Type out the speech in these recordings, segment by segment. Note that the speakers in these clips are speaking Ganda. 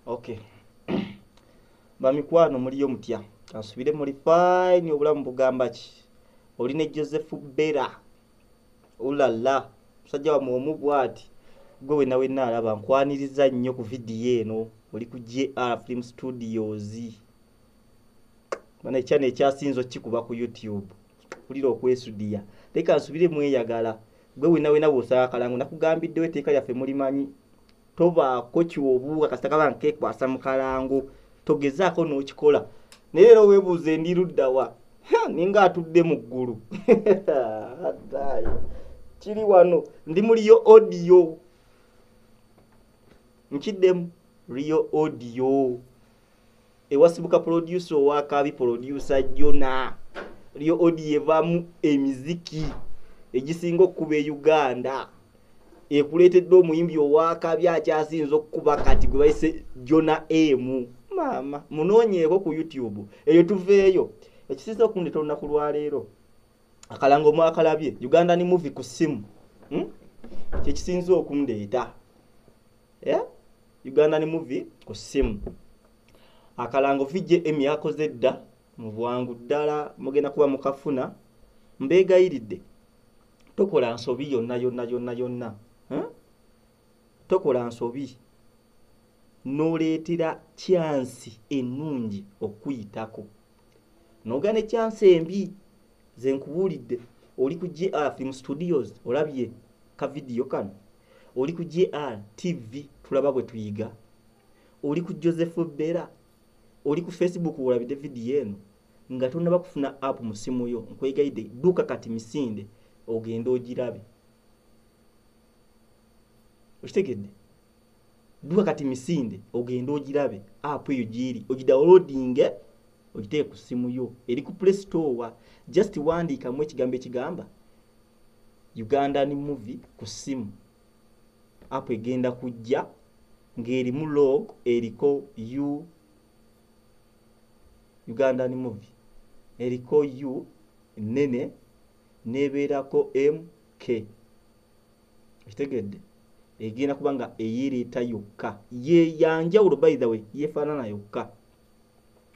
Okay, bamikwano, muliyo mutya? Kansubire muli fine. Obulamu bugamba ki? Oli ne Joseph Bera ulala, musajja wamwe omu bwati. Gwe wenna wenna alaba, nkwaniriza nnyo ku vidiyo eno. Oli ku JR Film Studios, bana ekyana ekyasinza okikuba ku YouTube. Wulira okwesudiya. Leka nsubire mweyagala. Gwe wenna wenna bw'osaba akalango, nakugambiddewo etteeka lyaffe mulimanyi, tobaako kyobuuka kasita kaba nkekwasa mu kalango, togezaako n'okikola. Naye era weebuuza endi luddawa, ninga atudde mu ggulu. Adaayo kiri wano, ndi mu Rio Audio. Nkiddemu, Rio Audio ewasibuka producer owakabi, producer Jona. Rio Audio evaamu emiziki egisinga okukuba e Uganda, ekuleetedde omuyimbi owakabi akyasinza okukuba kati gwe bayise Jona M. Maama, munoonyeeko ku YouTube eyo. Tuveeyo. Ekisinza okundeeta olunaku lwaleero, akalango mwakalabye, Ugandan movie ku ssimu, Kyekisinza okundeeta, yeah? Ugandan movie ku ssimu, akalango VJM yakoze dda mu bwangu ddala, mugenda kuba mukafuna. Mbeegayiridde, tokola nsobi yonna yonna yonna yonna, Tokola nsobi n'oleetera chance ennungi okuyitako n'ogana chance embi. Ze nkubuulidde, oli ku JR Film Studios, olabye ka vidiyo kano. Oli ku JR TV, tulaba bwe tuyiga. Oli ku Joseph Bera, oli ku Facebook olabidde vidiyo eno. Nga tonaba kufuna app mu simu yo, nkwegayidde, dduka kati misinde ogende ogirabe. Okitegedde? Dduka kati misinde ogende ogirabe app eyo gyeri, ogidownloadinge, ogiteeke ku simu yo. Eri ku Play Store. Just wandiikamu ekigambo ekigamba "Ugandan movie ku simu". App egenda kujja ng'erimu logo eriko U, Ugandan movie eriko U nene nebeerako MK. Okitegedde? Egenda kuba nga eyeereeta yokka, ye yanjawulo. By the way, yeefaanana yokka.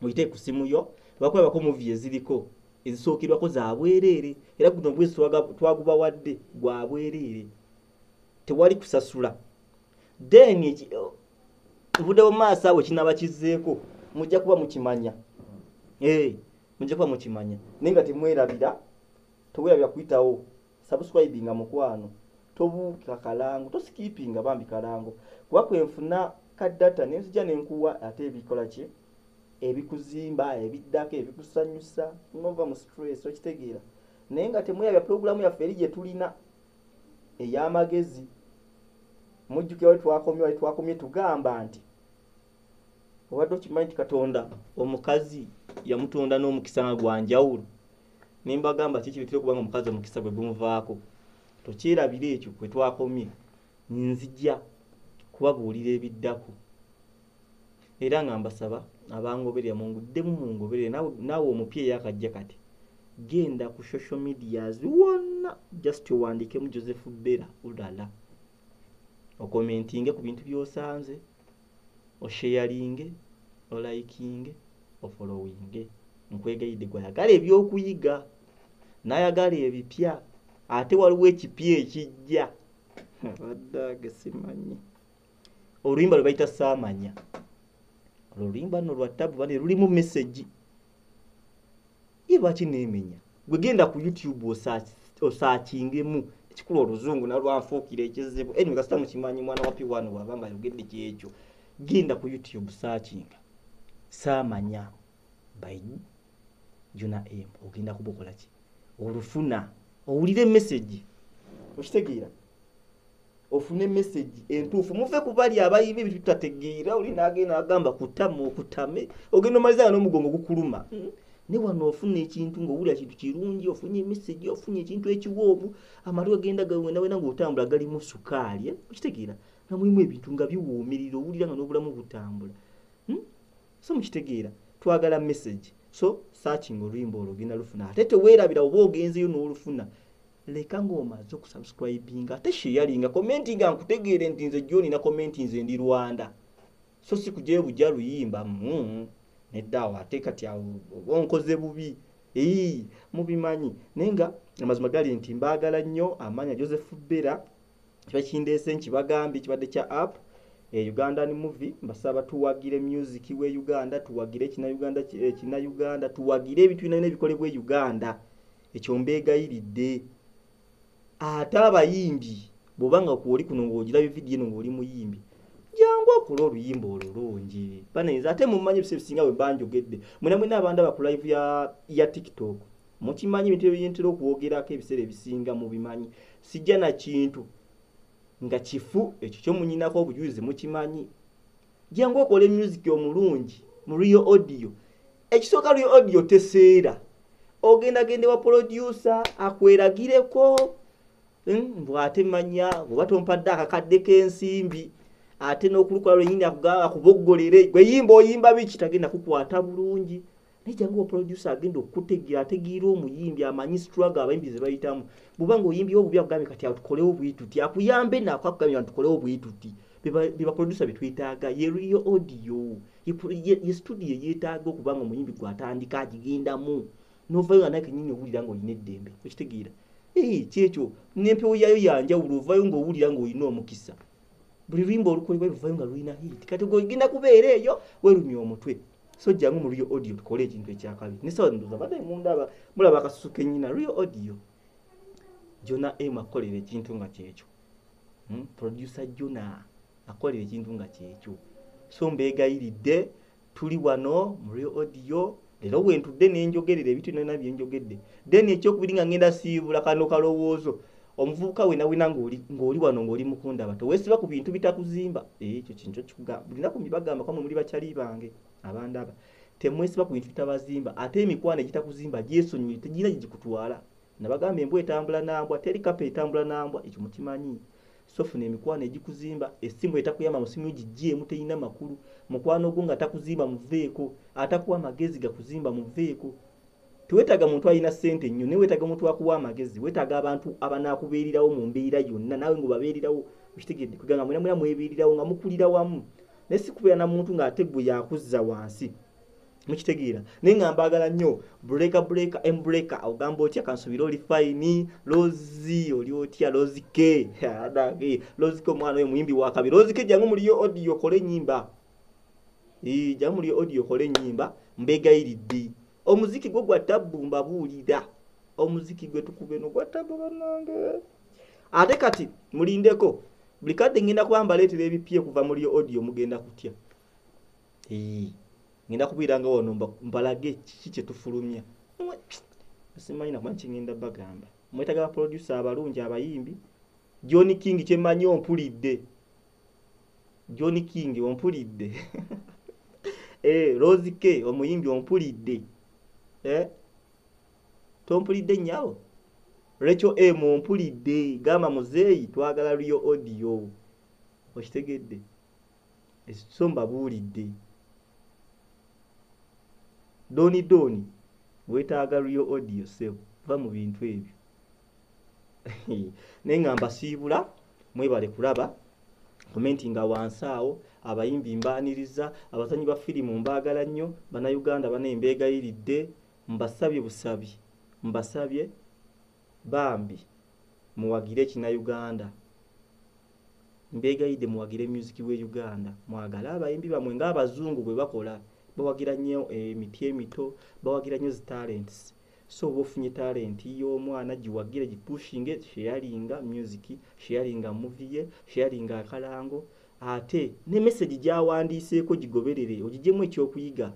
Ogiteeke ku simu yo, bakulabako movie eziriko ezisookerwako za bwereere. Era guno ogwezi twagubawadde gwa bwereere, tewali kusasula. Then nvudde mu maaso awo, ekinaaba kizzeeko mujja kuba mukimanya. Mujja kuba mukimanya. Naye nga temwerabira, tewerabira kuyitawo subscribinga, mukwano. Tobuuka kalango, toskipinga bambi kalango, kuba kwenfuna ka data nenzija nenkuwa ate ebikola ki, ebikuzimba, ebiddako, ebikusanyusa, nova mu stress. Okitegeera? Naye nga temwerabira pulogulaamu yaffe eri gye tulina ey'amagezi. Mujjukira wali twakomye? Wali twakomye tugamba nti obadde okimanyi nti Katonda omukazi yamutonda n'omukisa nga gwa njawulo? Nembagamba kikiretera okubanga omukazi omukisa gwe gumuvaako. Tokyerabira ekyo kwe twakomye. Nzija kubabuulira ebiddako. Era nga mbasaba abangoberera munguddemu, mungoberere. Naawe omupya eyakajja kati, genda ku social medias wonna, just owandiikemu Joseph Bera ulala, ocommentinge ku bintu by'osanze, osharinge, olikinge, ofollowinge. Nkwegayidde, gwayagala ebyokuyiga n'ayagala ebipya, ate waliwo ekipya ekijja. Baddaage simanyi oluyimba lwe bayita Saamanya. Olwo oluyimba nno lwa tabu bane, lulimu message. Ye lwaki neemenya? Gwe genda ku YouTube osearchingemu. Ekikulu oluzungu nalwanfuukira ekizibu. Anyway, kasita mukimanyi mwana wa P1 bw'aba nga ayogedde kyekyo. Genda ku YouTube, searchinga "Saamanya" by Jona M, ogenda kuba okola ki, olufuna, owulire message. Okitegeera? Ofune message entuufu. Muve ku bali abayimba ebintu tutategeera. Oli nagenda agamba kutama okutame, ogenda omaliza nga n'omugongo gukuluma. Ne wano ofuna ekintu ng'owulira kintu kirungi, ofunye message, ofunye ekintu ekiwoomu, amatu gagenda wena wena ng'otambula galimu sukaali, eh? Okitegeera nga mulimu ebintu nga biwoomirira, owulira nga n'obulamu butambula, So mukitegeera, twagala message. So searching oluyimba olwo, ogenda lufuna. Ate teweerabira, oba ogenzeyo n'olufuna, leka ng'omaze okusubscribinga, ate sharinga, commentinga, nkutegeere nti nze John na comment, nze ndi Rwanda. So si kujjayo bujja luyimba nedda awo ate kati awo onkoze bubi. Mubimanyi. Naye nga amazima gali nti mbaagala nnyo. Amanya Joseph Bera kiba kindeese nkibagambye kibadde kya app Ugandan movie. Mbasaba tuwagire music we Uganda, tuwagire Kina Uganda, tuwagire ebintu byonna ebikolebwa e Uganda. Ekyo mbeegayiridde. Ate abayimbi, bw'oba nga kwoli kuno ng'ogirabye vidiyo eno ng'oli muyimbi, jangu okole oluyimba olulungi banayinza. Ate mumanyi ebiseera ebisinga bwe mba njogedde, mwena mwena abandaba ku live ya TikTok mukimanyi ebintu ebyentera okwogerako ebiseera ebisinga mubimanyi. Sijja na kintu nga kifu, ekyo kyo munyinako obujulizi, mukimanyi. Jangu okole music omulungi mu Real Audio. Ekisooka, Real Audio teseera. Ogenda gende wa producer akweragireko, bw'ate manya bw'oba tompadde akakadde k'ensimbi, ate n'okulukola lwennyini akuboggolere, gwe yimba oyimba biki, tagenda kukwata bulungi. Naye jangu wa producer agenda okukutegeera, ategeera omuyimbi, amanyi struggle abayimbi ze bayitamu. Bw'oba ng'oyimbyewo obubi, akugambye kati awo tukolewo bwe tuti, akuyambe nako akugambye nti tukolewo bwe tuti. Be baproducer be twetaaga. Ye Real Audio ye studio yeetaaga okuba nga omuyimbi gw'atandika agigendamu, n'ovayo nga naye kennyini owulira ng'olina eddembe. Okitegeera? Kyekyo n'empewo yaayo yanjawulo. Ovayo ng'owulira ng'olina omukisa. Buli luyimba olukolebwa luvayo nga lulina hit. Kati gwe ogenda kubeera eyo weerumya omutwe. So jangu mu Real Audio tukole ekintu ekyakabi. Nesawa ndoza badde mundaba, mulaba akasusu kennyina. Real Audio, Jona M akolera ekintu nga kyekyo. Producer Jona akolera ekintu nga kyekyo. So mbeegayiridde, tuli wano mu Real Audio leero bwentudde nenjogerera ebintu byonna byenjogedde. Then ekyokubiri, nga ngenda siibula kano kalowoozo, omuvubuka wena wena ng'oli wano ng'oli mukundaba, teweesiba ku bintu bitakuzimba. Ekyo kintu kikugamba buli naku, mbibagamba kamwe muli bakyali bange abandaba, temwesiba ku bintu bitabazimba. Ate emikwano egitakuzimba gyesonyiwe, tegirina gye gikutwala. Nabagamba embwa etambula nambwa, teri kapa etambula nambwa, ekyo mukimanyi. So funa emikwano egikuzimba. Essimu etakuyamba mu simu giggyeemu, terina makulu. Mukwano gwo nga takuzimba muveeko, atakuwa amagezi gakuzimba muveeko. Teweetaaga muntu alina ssente nnyo, naye weetaaga omuntu akuwa amagezi. Weetaaga abantu abanaakubeererawo mu mbeera yonna, naawe ng'obabeererawo. Okitegedde? Kwegamba mwena mwena mwebeererawo nga mukulira wamu, naye si kubeera na muntu ng'ate gwe yakuzza wansi. Mukitegeera? Naye nga mbaagala nnyo. Breaker, breaker, embreaker, ogamba otya? Kansubire oli fine. Lozi, oli otya? Lozi K, adange Lozi K, omwana oyo muyimbi wakabi. Lozi K, jangu muliyo audio okole ennyimba. Jangu muliyo audio okole ennyimba. Mbeegayiridde, omuziki gwo gwa tabbu. Mbabuulira, omuziki gwe tukuba eno gwa tabbu bannange. Ate kati mulindeko, buli kadde ngenda kuba mbaleetera ebipya okuva muri audio. Mugenda kutya? Ngenda kubeera nga wano mbalage kiki kye tufulumya. Simanyi nakumanyi kingenda bagamba. Mwetaaga baproducer abalungi, abayimbi. John King, kyemmanyi ompulidde. John King, ompulidde. Rose K omuyimbi, ompulidde. Tompulidde nnyabo? Rachel M, ompulidde? Gamba muzeeyi twagala Real Audio. Okitegedde? So mbabuulidde, Doni Doni, weetaaga Real Audio sebo, va mu bintu ebyo. Naye nga mbasiibula, mwebale kulaba. Comment nga wansi awo. Abayimbi mbaaniriza, abazanyi ba firimu mbaagala nnyo. Bannayuganda banaye, mbeegayiridde, mbasabye busabi, mbasabye bambi muwagire Ekinnayuganda. Mbeegayidde muwagire music we Uganda, mwagale abayimbi bamwe ng'abazungu bwe bakola. Bawagira nnyo emiti emito, bawagira nnyo zi talents. So oba ofunye talent y'omwana, giwagire, gipushinge, sharinga music, sharinga movie ye, sharinga akalango, ate ne message gy'awandiiseeko gigoberere, ogigyemu ekyokuyiga.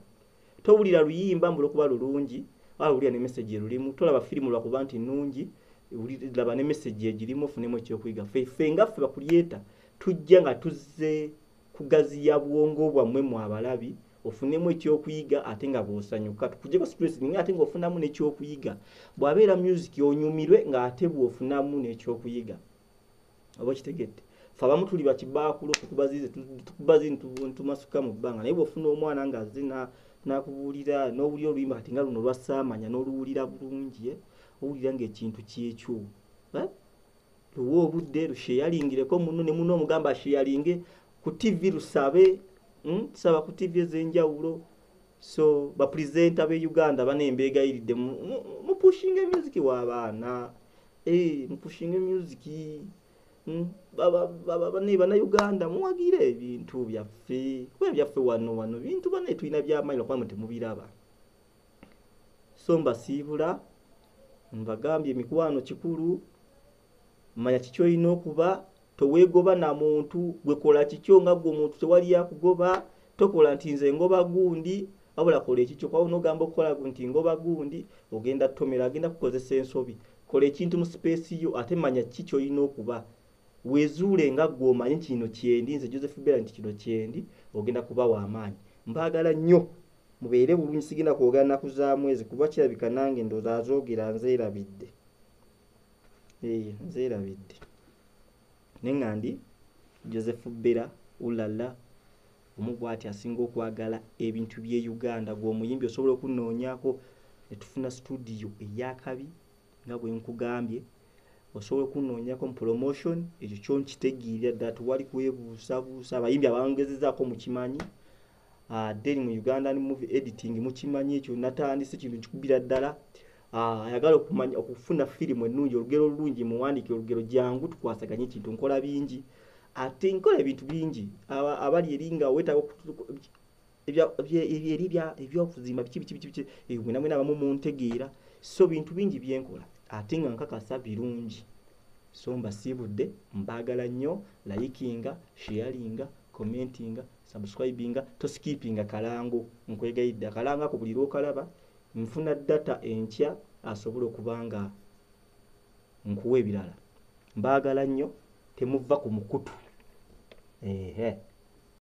Towulira luyimba mbu lwokuba lulungi, wabula wulira ne message erulimu. Tolaba firimu lwakuba nti nnungi, laba ne message egirimu, ofunemu ekyokuyiga. Ffe nga ffe bakulyeta tujja nga tuzze kugaziya bwongo bwammwe mu abalabi, ofunemu ekyokuyiga ate nga bw'osanyuka, tukuggyeko stress, naye ate ng'ofunamu n'ekyokuyiga. Bw'abeera music onyumirwe ng'ate bw'ofunamu n'ekyokuyiga. Oba okitegedde? Fe abamu tuli bakibaakulo, tukubaziize, tukubazi tumasuka mu bbanga. Naye bw'ofuna omwana ng'azze n'akubuulira, n'owulira oluyimba kati nga luno lwassaamanya, n'oluwulira bulungi, owulira ng'ekintu kyekyo. Eh? Luwe obudde, lusheyaringireko muno ne muno, omugamba asheyaringe ku TV, lusabe. Tusaba ku TV ez'enjawulo. So bapresenta be Uganda bane mbeegayiridde mupushinge music w'abaana, mupushinge music. Bane bannayuganda muwagire ebintu byaffe, kuba ebyaffe wano wano bintu bane tulina byamaanyi lwakuba mwe temubiraba. So mbasiibula, mbagambye emikwano kikulu, manya kiki olina okuba, toweegoba na muntu, gwe kola kikyo nga gwe omuntu tewali akugoba, tokola nti nze ngoba gundi, wabula kola ekikyo. Kuba onoogamba okukola nti ngoba gundi, ogenda ttomera, agenda kukozesa ensobi. Kola ekintu mu space yo, ate manya ki ky'olina okuba. Weezuule nga ggwe omanyi kino kyendi, nze Joseph Bella nti kino kyendi, ogenda kuba wa maanyi. Mbaagala nnyo, mubeere bulungi, sigenda kwogera nnaku za mwezi kuba kirabika nange ndowooza azoogera nzeerabidde. Nzeerabidde. Naye nga ndi Joseph Bella ulala, omu bw'ati asinga okwagala ebintu by'e Uganda. Gwe omuyimbi osobola okunnoonyaako ne tufuna studio ey'akabi nga bwe nkugambye, osobola okunnoonyaako mu promotion, ekyo kyo nkitegeerera ddala tewali kwebuusabuusa. Abayimbi abangezezaako mukimanyi. Then mu Ugandan movie editing mukimanyi ekyo natandise kintu nkikubira ddala. Ayagala okumanya okufuna firimu ennungi, olugero olulungi, muwandiike olugero, jangu tukwasaganye ekintu. Nkola bingi, ate nkola ebintu bingi. Abali eri nga weetaaga eri ebyokuzimba biki biki biki biki, mwena mwena abamu muntegeera. So bintu bingi byenkola ate nga nkakasa birungi. So mbasiibudde, mbaagala nnyo, likinga, sharinga, commentinga, subscribinga, toskipinga kalango. Nkwegayidde akalango ako buli lw'okalaba nfuna data enkya asobola okuba nga nkuwa ebirala. Mbaagala nnyo, temuva ku mukutu. Ehe.